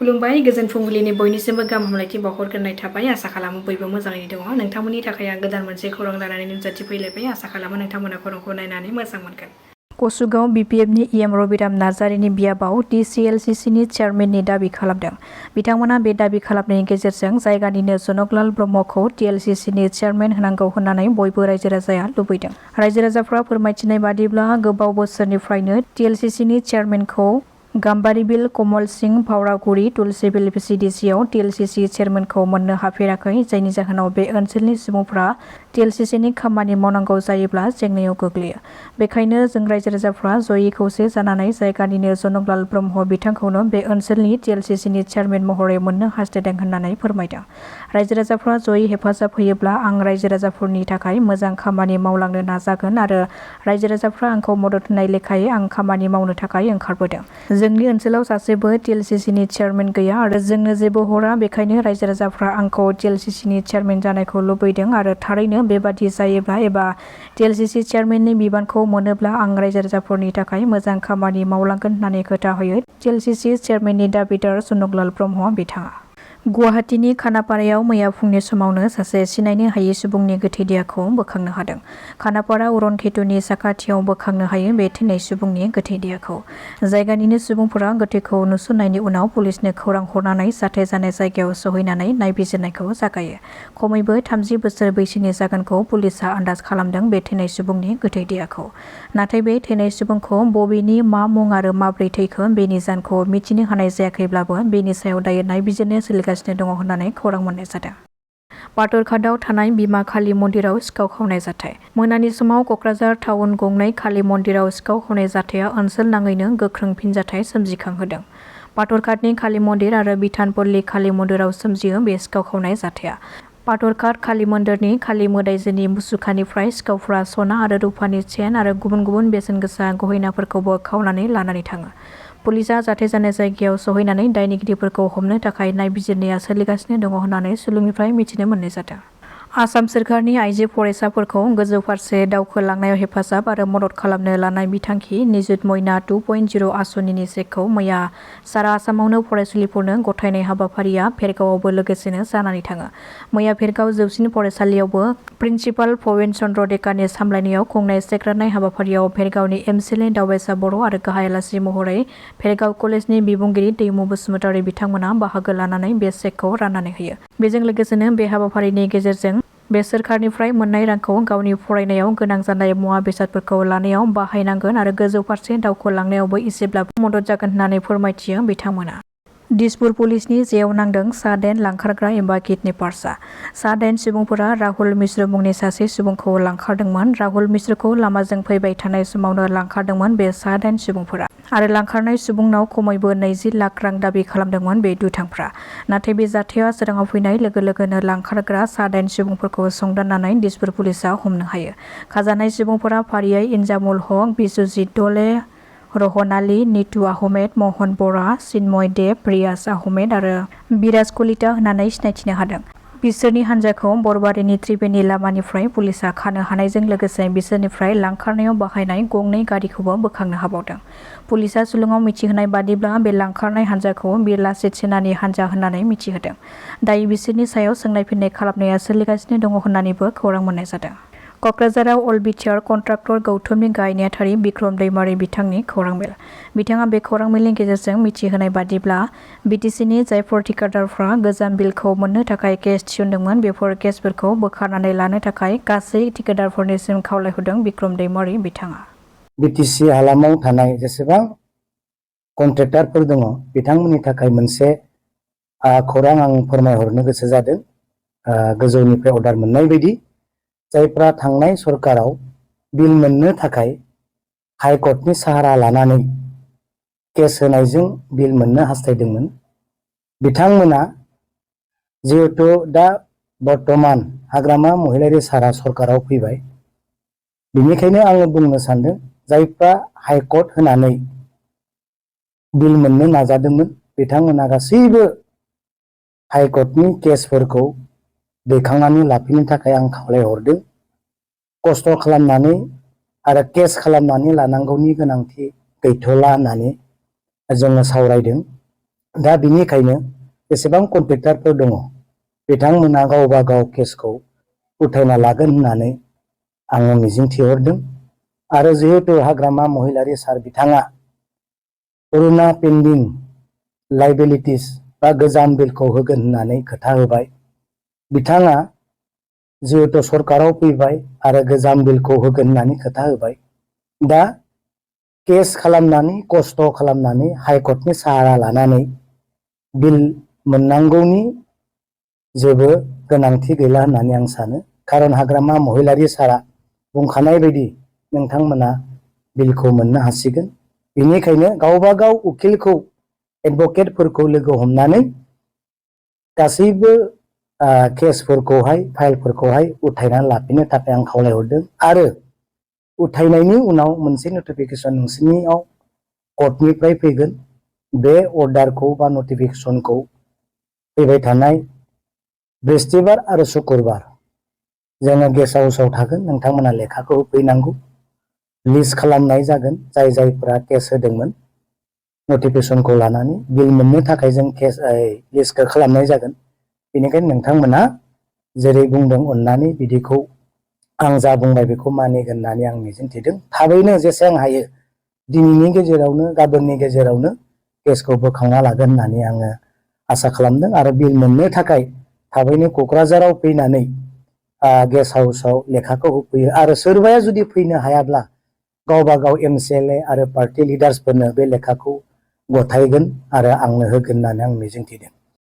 खुलुमबाय गोजोन फुंबिलिनि बयनिसिमबो गाहाम हामलायथि बावहरग्रोनाय थाबाय आसा खालामो बयबो मोजाङैनो दङ नोंथांमोननि थाखाय आं गोदान मोनसे खौरां लानानै नुजाथि फैलायबाय आसा खालामो नोंथांमोना खौरांखौ नायनानै मोजां मोनगोन। कसुगाव BPFनि EM रबिराम नार्जारिनि बियाबाव TCLCCनि चेयारमेननि दाबि खालामदों। बिथांमोना बे दाबि खालामनायनि गेजेरजों जायगानिनो जनकलाल ब्रह्मखौ TLCCनि चेयारमेन होनांगौ होननानै बयबो रायजो राजाया लुबैदों। रायजो राजाफ्रा फोरमायथिनाय बादिब्ला गोबाव बोसोरनिफ्रायनो TLCCनि चेयारमेनखौ गाम्बारिबिल कमल सिंह भावरागुरि तुलसीबिल CDCआव TLCC चेयारमेनखौ मोननो हाफेराखै जायनि जाहोनाव बे ओनसोलनि सुबुंफ्रा TLCCनि खामानि मावनांगौ जायोब्ला जेंनायाव गोग्लैयो। बेखायनो जों रायजो राजाफ्रा जयै खौसे जानानै जायगानिनो जनकलाल ब्रह्म बिथांखौनो बे ओनसोलनि TLCCनि चेयारमेन महरै मोननो हास्थायदों होननानै फोरमायदों। रायजो राजाफ्रा जयै हेफाजाब होयोब्ला आं रायजो राजाफोरनि थाखाय मोजां खामानि मावलांनो नाजागोन आरो रायजो राजाफ्रा आंखौ मदद होनाय लेखायै आं खामानि मावनो थाखाय ओंखारबोदों। जोंनि ओनसोलाव सासेबो TLCCनि चेयारमेन गैया आरो जोंनो जेबो हरा बेखायनो रायजो राजाफ्रा आंखौ TLCCनि चेयारमेन जानायखौ लुबैदों आरो थारैनो बेबादि जायोब्ला एबा TLCC चेयारमेननि बिबानखौ मोनोब्ला आं रायजो राजाफोरनि थाखाय मोजां खामानि मावलांगोन होननानै खोथा होयो TLCC चेयारमेननि दाबिदार जनकलाल ब्रह्म बिथाङा। गुवाहाटीनि खानापारायाव मैया फुंनि समावनो सासे सिनायनो हायै सुबुंनि गोथै देहाखौ बोखांनो हादों। खानापारा उरन खेतुनि साखाथियाव बोखांनो हायो बे थैनाय सुबुंनि गोथै देहाखौ। जायगानिनो सुबुंफोरा गोथैखौ नुसननायनि उनाव पुलिसनो खौरां हरनानै जाथाय जानाय जायगायाव सहैनानै नायबिजिरनायखौ जागायो। खमैबो 30 बोसोर बैसोनि जागोनखौ पुलिसआ आन्दाज खालामदों बे थैनाय सुबुंनि गोथै देहाखौ। नाथाय बे थैनाय सुबुंखौ बबेनि मा मुं आरो माब्रै थैखो बेनि जाहोनखौ मिथिनो हानाय जायाखैब्लाबो बेनि सायाव दायो नायबिजिरनो सोलिगासिनो दङ होननानै खौरां मोननाय जादों। पाथरघाटआव थानाय बिमा काली मन्दिराव सिखाव खावनाय जाथाय। मोनानि समाव कक्राझार टाउन गंनै काली मन्दिराव सिखाव खावनाय जाथाया ओनसोल नाङैनो गोख्रों फिनजाथाय सोमजिखांहोदों। पाथरघाटनि काली मन्दिर आरो बिधानपल्ली काली मन्दिराव सोमजियो बे सिखाव खावनाय जाथाया। पाथरघाट काली मन्दिरनि काली मोदायजोनि मुसुखानिफ्राय सिखावफ्रा सना आरो रुपानि चेन आरो गुबुन गुबुन बेसेन गोसा गहेनाफोरखौबो खावनानै लानानै थाङो। पुलिसआ जाथाय जानाय जायगायाव सहैनानै दायनिगिरिफोरखौ हमनो थाखाय नायबिजिरनाया सोलिगासिनो दङ होननानै सुलुंनिफ्राय मिथिनो मोननाय जादों। आसाम सोरखारनि आइजो फरायसाफोरखौ गोजौ फारसे दावखोलांनायाव हेफाजाब आरो मदद खालामनो लानाय बिथांखि निजुत मयना 2.0 आसनिनि चेकखौ मैया सारा आसामावनो फरायसुलिफोरनो गथायनाय हाबाफारिया भेरगावआवबो लोगोसेनो जानानै थाङो। मैया भेरगाव जौसिन फरायसालियावबो प्रिन्सिपाल पवेन चन्द्र देकानि सामलायनायाव खुंनाय चेक राननाय हाबाफारियाव भेरगावनि MCLA दावबायसा बर' आरो गाहाय आलासि महरै भेरगाव कलेजनि बिबुंगिरि दैमु बसुमतारी बिथांमोना बाहागो लानानै बे चेकखौ राननानै होयो। बेजों लोगोसेनो बे हाबाफारिनि गेजेरजों बे सोरखारनिफ्राय मोननाय रांखौ गावनि फरायनायाव गोनां जानाय मुवा बेसादफोरखौ लानायाव बाहायनांगोन आरो गोजौ फारसे दावखोलांनायावबो एसेब्लाबो मदद जागोन होननानै फोरमायथियो बिथांमोना। दिसपुर पुलिसनि जेयाव नांदों सा-10 लांखारग्रा एबा किडनेपार्सआ। सा-10 सुबुंफोरा राहुल मिश्र मुंनि सासे सुबुंखौ लांखारदोंमोन। राहुल मिश्रखौ लामाजों फैबाय थानाय समावनो लांखारदोंमोन बे सा-10 सुबुंफोरा आरो लांखारनाय सुबुंनाव खमैबो 20 लाख रां दाबि खालामदोंमोन बे दुथांफ्रा। नाथाय बे जाथाया सोराङाव फैनाय लोगो लोगोनो लांखारग्रा सा-10 सुबुंफोरखौ संदाननानै दिसपुर पुलिसआ हमनो हायो। खाजानाय सुबुंफोरा फारियै इन्जामुल हक, बिश्वजित दले, रहन आली, नितु आहमेद, महन बरा, चिन्मय देब, रियाज आहमेद आरो बिराज कलिता होननानै सिनायथिनो हादों। बिसोरनि हान्जाखौ बरबारिनि त्रिवेणी लामानिफ्राय पुलिसआ खानो हानायजों लोगोसे बिसोरनिफ्राय लांखारनायाव बाहायनाय गंनै गारिखौबो बोखांनो हाबावदों। पुलिसआ सुलुङाव मिथिहोनाय बादिब्ला बे लांखारनाय हान्जाखौ बिरला शिवसेनानि हान्जा होननानै मिथिहोदों। दायो बिसोरनि सायाव सोंनाय फिननाय खालामनाया सोलिगासिनो दङ होननानैबो खौरां मोननाय जादों। कक्राझाराव अल BTR कन्ट्राक्टर गौतमनि गाहाय नेहाथारि बिक्रम दैमारि बिथांनि खौरां मेल। बिथाङा बे खौरां मेलनि गेजेरजों मिथिहोनाय बादिब्ला BTCनि जायफोर थिकादारफ्रा गोजाम बिलखौ मोननो थाखाय केस थिसनदोंमोन बेफोर केसफोरखौ बोखारनानै लानो थाखाय गासै थिकादारफोरनिसिम खावलायहरदों बिक्रम दैमारि बिथाङा। BTC हालामाव थानाय जेसेबां कन्ट्रेक्टारफोर दङ बिथांमोननि थाखाय मोनसे खौरां आं फोरमायहरनो गोसो जादों। गोजौनिफ्राय अर्डार मोननाय बायदि जायफ्रा थांनाय सरकाराव बिल मोननो थाखाय हाइकर्टनि साहारा लानानै केस होनायजों बिल मोननो हास्थायदोंमोन बिथांमोना जिहेतु दा बर्तमान हाग्रामा महिलारी सारा सरकाराव फैबाय बेनिखायनो आङो बुंनो सानदों जायफ्रा हाइकर्ट होनानै बिल मोननो नाजादोंमोन बिथांमोना गासैबो हाइकर्टनि केसफोरखौ दैखांनानै लाफिननो थाखाय आं खावलायहरदों। खस्थ' खालामनानै आरो केस खालामनानै लानांगौनि गोनांथि गैथ'ला होननानै जोङो सावरायदों। दा बिनिखायनो जेसेबां कन्ट्रेक्टारफोर दङ बिथांमोना गावबा गाव केसखौ उथायना लागोन होननानै आङो मिजिंथिहरदों। आरो जिहेतु हाग्रामा महिलारी सार बिथाङा करुणा पेन्डिं लाइबिलिटिस बा गोजाम बिलखौ होगोन होननानै खोथा होबाय। बिथाङा जिहेतु सरकाराव फैबाय आरो गोजाम बिलखौ होगोन होननानै खोथा होबाय। दा केस खालामनानै खस्थ' खालामनानै हाइकर्टनि साहारा लानानै बिल मोननांगौनि जेबो गोनांथि गैला होननानै आं सानो। खारन हाग्रामा महिलारी सारा बुंखानाय बायदि नोंथांमोना बिलखौ मोननो हासिगोन। बेनिखायनो गावबा गाव उकिलखौ एडभकेटफोरखौ लोगो हमनानै गासैबो केसफोरखौहाय फाइलफोरखौहाय उथायनानै लाफिननो थाखाय आं खावलायहरदों। आरो उथायनायनि उनाव मोनसे नटिफिकेसन नोंसोरनियाव कर्टनिफ्राय फैगोन। बे अर्डारखौ बा नटिफिकेसनखौ फैबाय थानाय बृहस्पतिबार आरो शुक्रबार जोङो गेस्ट हाउसाव थागोन। नोंथांमोना लेखाखौ होफैनांगौ। लिस्ट खालामनाय जागोन जाय जायफोरा केस होदोंमोन नटिफिकेसनखौ लानानै बिल मोननो थाखाय जों केस लिस्टखौ खालामनाय जागोन। बेनिखायनो नोंथांमोना जेरै बुंदों अननानै बिदिखौ आं जा बुंबाय बेखौ मानिगोन होननानै आं मिजिंथिदों। थाबैनो जेसेबां हायो दिनैनि गेजेरावनो गाबोननि गेजेरावनो केसखौ बोखांना लागोन होननानै आङो आसा खालामदों। आरो बिल मोननो थाखाय थाबैनो क'क्राझाराव फैनानै गेस्ट हाउसाव लेखाखौ होफैयो। आरो सोरबाया जुदि फैनो हायाब्ला गावबा गाव MCLA आरो पार्टी लिडार्सफोरनो बे लेखाखौ गथायगोन आरो आंनो होगोन होननानै आं मिजिंथिदों।